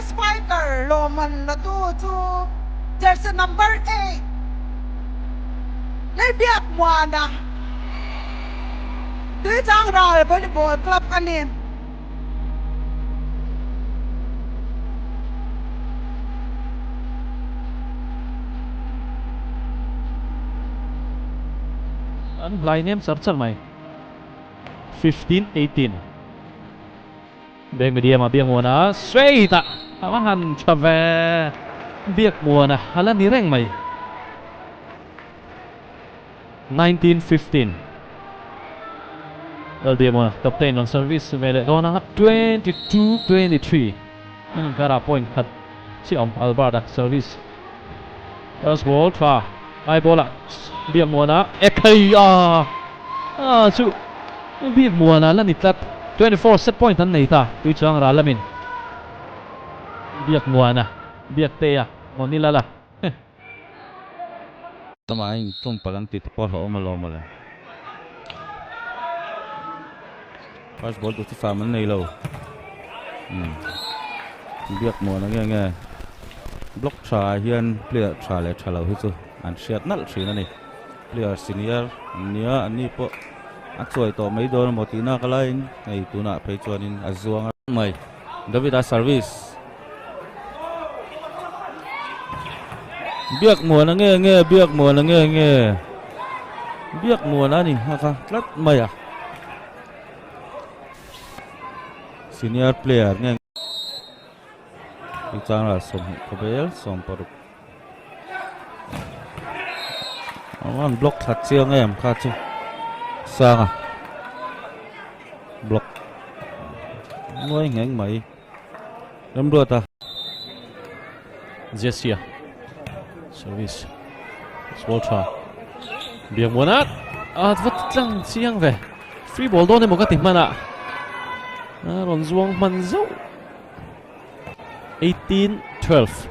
Best Spiker lawmman la tu chu jersey number 8 Lalbiakmuana, Tuichangral Volleyball Club a ni. An hlai nem char char mai. 15-18 Beng medium a Biakmuana straight ah a va han tha ve. Biakmuana a la ni reng mai. 1915 Lalbiakmuana captain on service ve leh dawn a 22-23 Ankara point khat chiah awm Albert a service first ball tha high ball ah Biakmuana e khai a a chu Biakmuana la ni tlat 24 set point an nei ta tui chuang ral lamin Biakmuana Biaktea Monilala. Tama in tum palh an tih te pawh a hlauhawm alawm mawle. First ball duh chu sam an nei lo. Umm biak muan ang nge nge block tha ah hian player tha leh tha lo hi chu an hriat nalh thin a ni. Player senior an nia an ni pawh a chuai tawh mai dawn emaw tih nak alaiin hei tunah phei chuanin a zuang mai. David-a service. Biak muana nge nge biak muana nge nge biak muana ni a kha tlat mai a senior player nge i chang la sawmhnih khawvel sawmparuk an block that chiang em kha chu sanga block nuai ngheng mai Remruata. Jessia service ball tha Biakmuana a va tlang chiang ve free ball dawn emaw ka ti hman a a rawn zuang hman zauh 18 12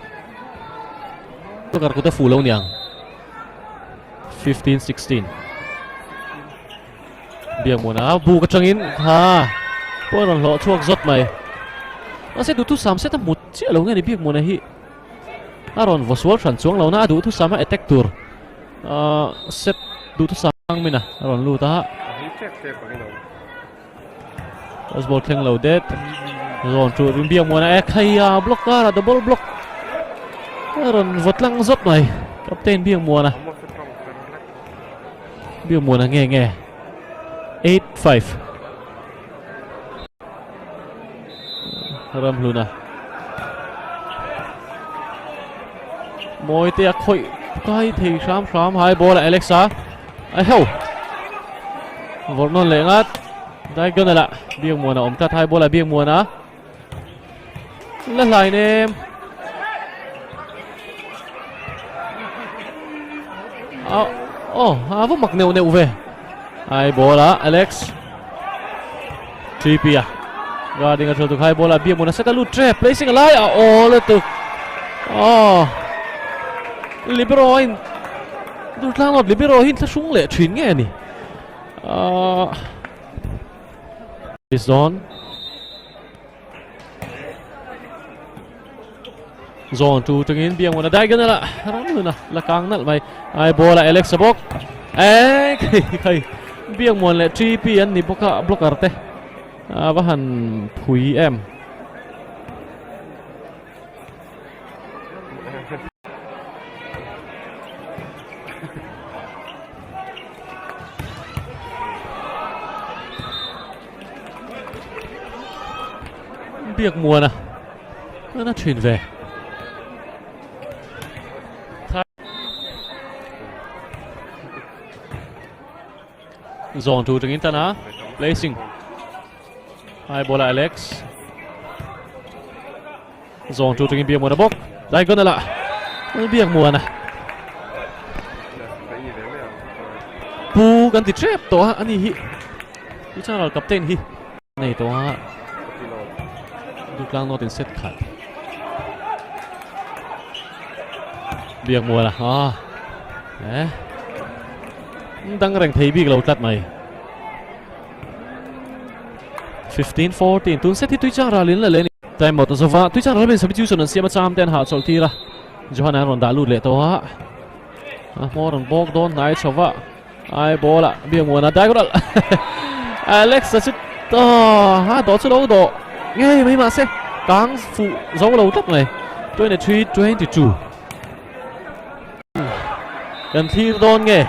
Tukar kuta fu lo niang 15 16 Biakmuana buk atangin ha pawh a rawn hlawh chhuak zawt mai. Mahse duhthusam set a hmu chiah lo nge ni Biakmuana hi a rawn vaw sual hran chuang lo na a duhthusam a attack tur ahh set duhthusam ang min a a rawn lut a. First ball thleng lo det rawn chu Biakmuana e khai a block kar a double block a rawn vaw tlang zawt mai captain Biakmuana. Biakmuana nge nge 8-5 Ramhluna Mawi te a khawih kai thei hram hram hai ball a Alexa a heuh vawrh nawn leh ngat diagonal ah Biakmuana awm tlat hai ball a Biakmuana La hlain em. Oh, oh, a va mak neuh neuh ve. Ai ball a Alex. TP a. Guarding a thul tu khai ball a Biak muna seta lut tre placing a lai a all tu. Oh. Libero in Durtlang lot libero hin thlahrung leh thin nge ni. Ah. Is on. Zone tu tangin biang wana diagonal a ram na la kang nal mai ai ball a Alex bok e khai khai biang muan le TP an ni boka blocker te a va han phui em Biak muana na thin ve. Zawn tu tangin tana placing. Hai bola Alex. Zawn chu tangin Biakmuana bawk. Diagonal ah Biakmuana. Pu kan ti tep tawh a ani hi. Tu chang captain hi nei tawh a. Dutlang note in set khat. Biakmuana ah. Eh. Dang reng thei bik lo tlat mai. 15 14 tun set hi tui chang ralin la le ni. Time out a zo va, Tuichang Ralben substitution an siam a cham te an hahchawlh tir a, Johan an rawn dah lut leh tawh a, a hmawr an bawk dawn hnai chho va, ai ball ah Biamuana diagonal Alex a chu a dawh chu lo dawh ngei mai mahse kang fuh zo lo tlat mai 23 22 Kan thlir dawn nge?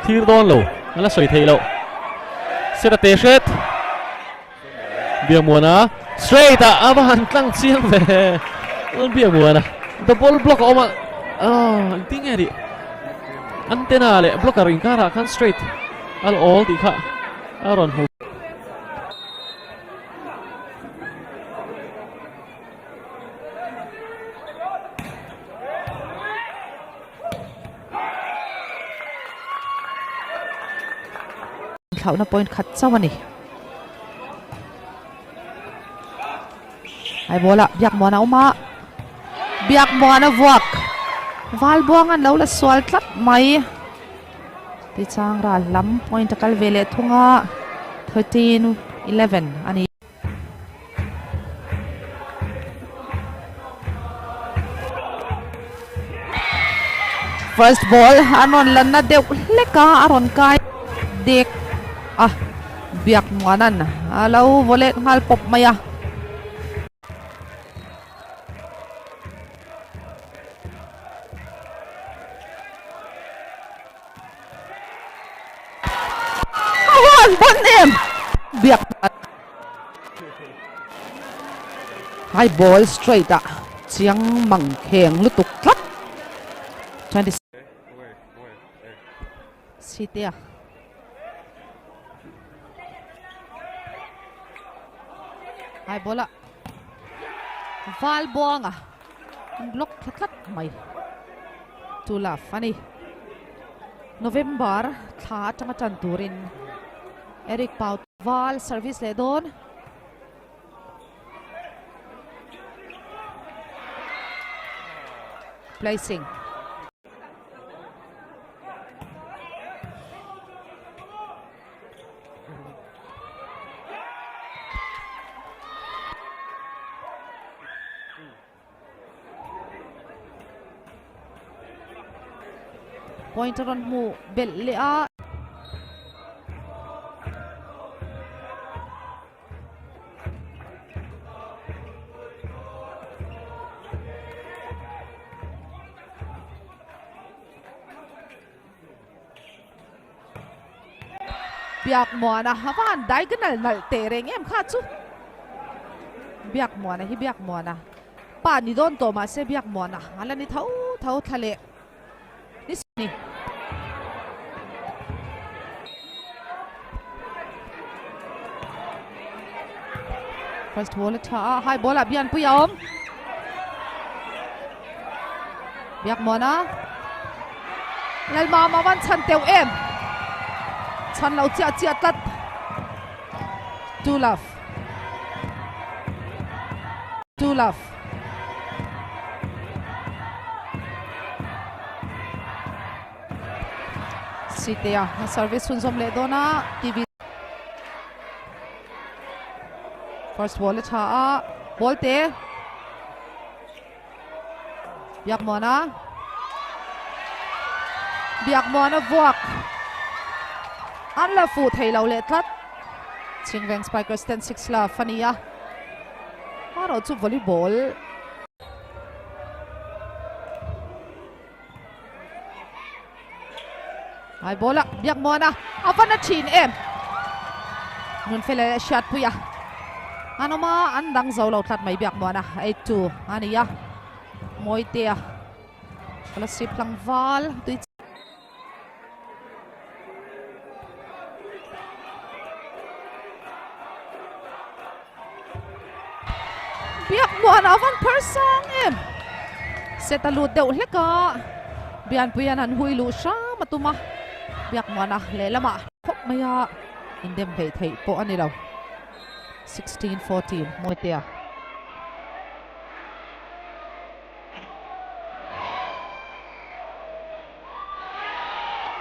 Thlir dawn lo, an la sawi theih loh. Set a te hret. Biakmuana straight ah a va han tlang chiang ve. Biakmuana double block a awm a. Ah, engtin nge nih? Antenna leh blocker inkarah khan straight a la awl tih kha a rawn hmu. Thlauhna point khat chauh a ni. Ai ball ah biak muan a awm a, biak muan a vuak val buang an lo la sual tlat mai. Tichang ral lam point a kal ve leh thung a, 13-11 a ni. First ball an rawn la na deuh hlek a, a rawn kai dek a, Biakmuana'n a lo vaw let nghal pawp mai a. A huan bon em Biakmuana. High ball straight ah chiang mang kheng lutuk tlat 26 Sitea High ball ah Val Buanga an block thla tlat mai to love ani November thla atanga tan turin Eric Pau Val service leh dawn. Placing. Point a rawn hmu belh leh a. Biakmuana a van diagonal nalh teh reng em kha chu. Biakmuana hi Biakmuana pa ni dawn tawh mahse Biakmuana a la ni tho tho thla leh ni ni. First ball a tha a, high ball ah Bianpui a awm. Biakmuana Lalmama van chhan teuh em chhan lo chiah chiah tlat two love two love Sitea a service chhunzawm leh dawn a TV first ball a tha a ball te Biakmuana Biakmuana vuak an la fuh thei lo leh tlat Chingveng Spikers ten 6 la fani a erawh chu volleyball Ai ball a Biakmuana a va na thin em Nunfela leh Hriatpuia an awm a an dang zo lo tlat mai Biakmuana 8-2 a ni a Mawitea Scholarship tlangval tui Biakmuana a van phar sang em set a lut deuh hlek a Bianpuian han hui luh hram a tum a Biakmuana lehlamah khawp mai a indem hleih theih pawh a ni lo 16-14 Mawitea.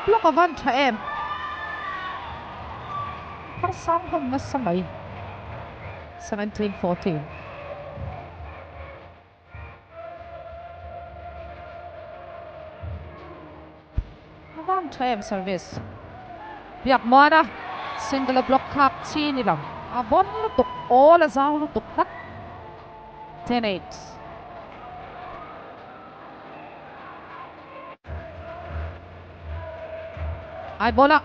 Block a van tha em. Phar sang hlawm nasa mai. 17-14. Van tha em service. Biak muan a, single a block thlak chi ni lo. A vawn lutuk, awl a zau lutuk tlat. 10-8. Ai ball a.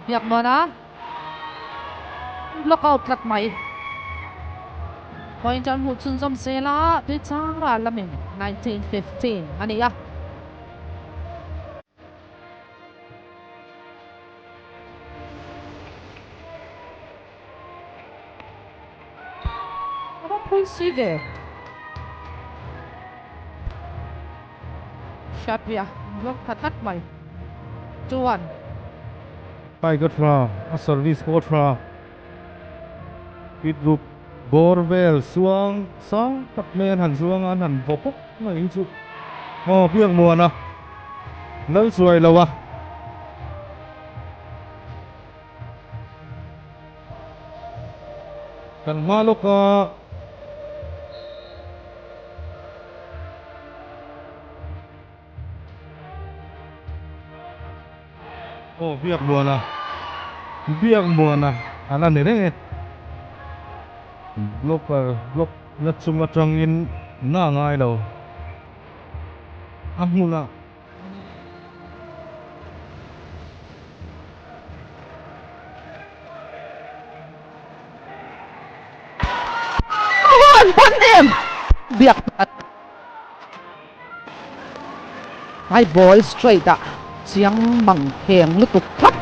Biak muan a, block out tlat mai. Point an hmuh chhunzawm zel a, tui chang ral lamin 1915 a ni a. A va phui si ve. Hriatpuia block tha tlat mai. Chuan. Tiger tha a service pawh tha. Pit ruk bawr vel suang sang tak mai an han zuang a, an han vaw pawp mai hi chu aw Biakmuana lal chuai lo a. Kan hma lawka Aw Biakmuana, Biakmuana a la ni reng e. Blocker block na chung atangin na ngai lo a hmunah. Aw an ban em biak hmat. High ball straight ah chiang mang heng lutuk tlat.